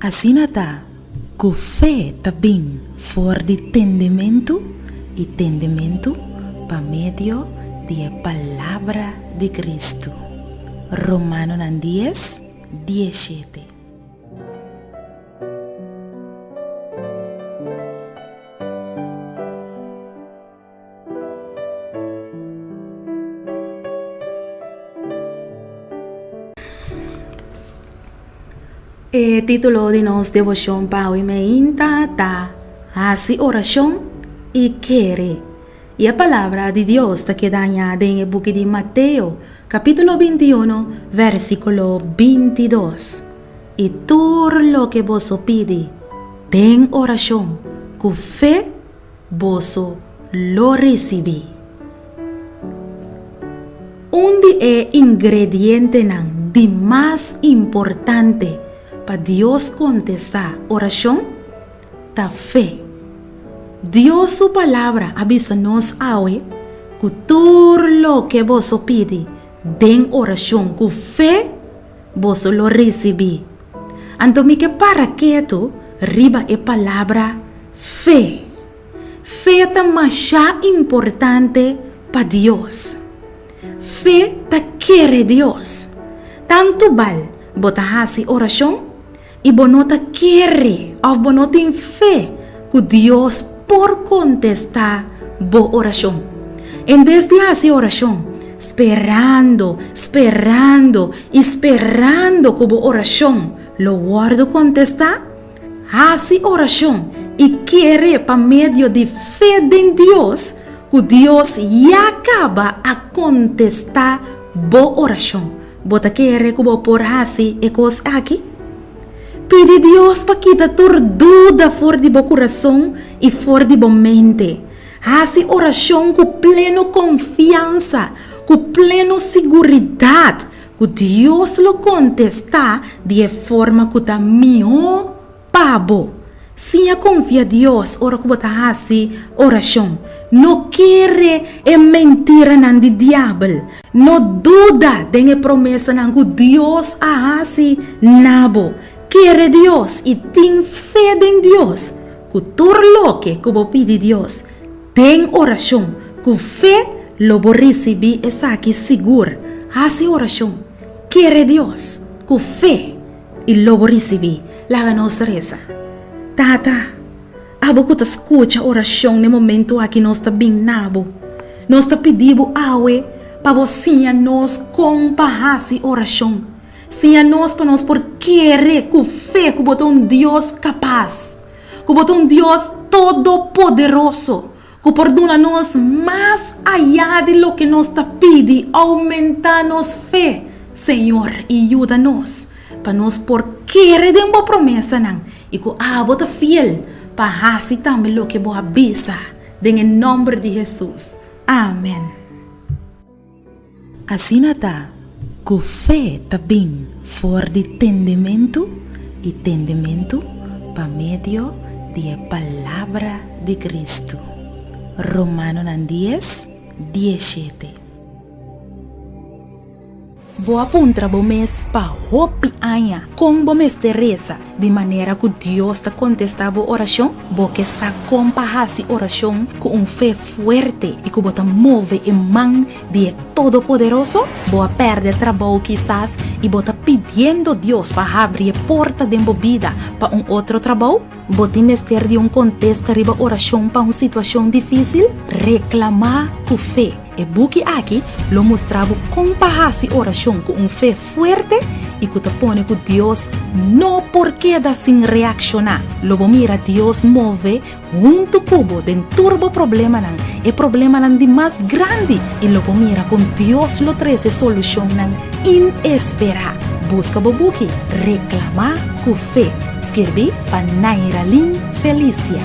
Asina ta ku fe ta bin for di tendementu i tendementu pa medio di e palabra di Kristu. Romanonan dies, diesshete. E título di nos devoshon pa awe meinta ta Hasi orashon i kere. I e palabra di Dios ta keda hañá den e buki di Mateo, kapítulo bintiuno, versíkulo bintidos. I tur loke boso pidi den orashon ku fe, boso lo risibí. Un di e ingredientenan di mas importante pa Dios kontestá orashon ta fe. Dios su Palabra a bisa nos awe ku tur loke boso pidi den orashon ku fe, boso lo risibí. Anto mi ke para ketu riba e palabra fe. Fe ta masha importante pa Dios. Fe ta kere Dios. Tantu bal bo ta hasi orashon i bo no ta kere òf bo no tin fe ku Dios por kontestá bo orashon. En bes di hasi orashon sperando, sperando i sperando ku bo orashon lo wòrdu kontestá, hasi orashon i kere pa medio di fe den Dios ku Dios ya kaba a kontestá bo orashon. Bo ta kere ku bo por hasi e kos aki? Pidi Dios pa kita tur duda for di bo kurason i for di bo mente. Hasi orashon ku pleno konfiansa, ku pleno siguridat ku Dios lo kontestá di e forma ku ta mihó pa bo. Siña konfia Dios ora ku bo ta hasi orashon. No kere e mentiranan di Diabel. No duda den e promesanan ku Dios a hasi na bo. Kere Dios i tin fe den Dios ku tur loke ku bo pidi Dios den orashon ku fe lo bo risibí esaki sigur. Hasi orashon, kere Dios ku fe. I lo bo risibí. Laga nos resa. Tata, abo ku ta skucha orashon n'e momentu aki nos ta bin na bo. Nos ta pidi bo awe pa bo siña nos kon pa hasi orashon. Siña nos pa nos por kere ku fe ku bo ta un Dios kapas, ku bo ta un Dios todopoderoso, Ku por duna nos mas ayá di loke nos ta pidi, oumentá nos fe, Señor, i yuda nos pa nos por kere den bo promesanan i ku abo ta fiel pa hasi tambe loke bo a bisa, den e nòmber di Hesus. Amèn. Asina ta ku fe ta bin for di tendementu i tendementu pa medio di e palabra di Kristu. Romanonan dies, diesshete. Bo a puntra bo mes pa hopi aña kon bo mester resa di manera ku Dios ta kontestá bo orashon? Bo ke sa kon pa hasi orashon ku un fe fuerte i ku bo ta move e man di e Todopoderoso? Bo a pèrdè trabou kisas i bo ta pidiendo Dios pa habri e porta den bo bida pa un otro trabou? Bo tin mester di un kontesta riba orashon pa un situashon difísil? Reklamá ku fe! E buki aki lo mustra bo kon pa hasi orashon ku un fe fuerte i ku ta pone ku Dios no por keda sin reakshoná. Lo bo mira Dios move huntu ku bo den tur bo problemanan, e problemanan di mas grandi, i lo bo mira kon Dios lo trese solushonnan inesperá. Buska bo buki Reklamá ku Fe, skirbí pa Nairalyn Felicia.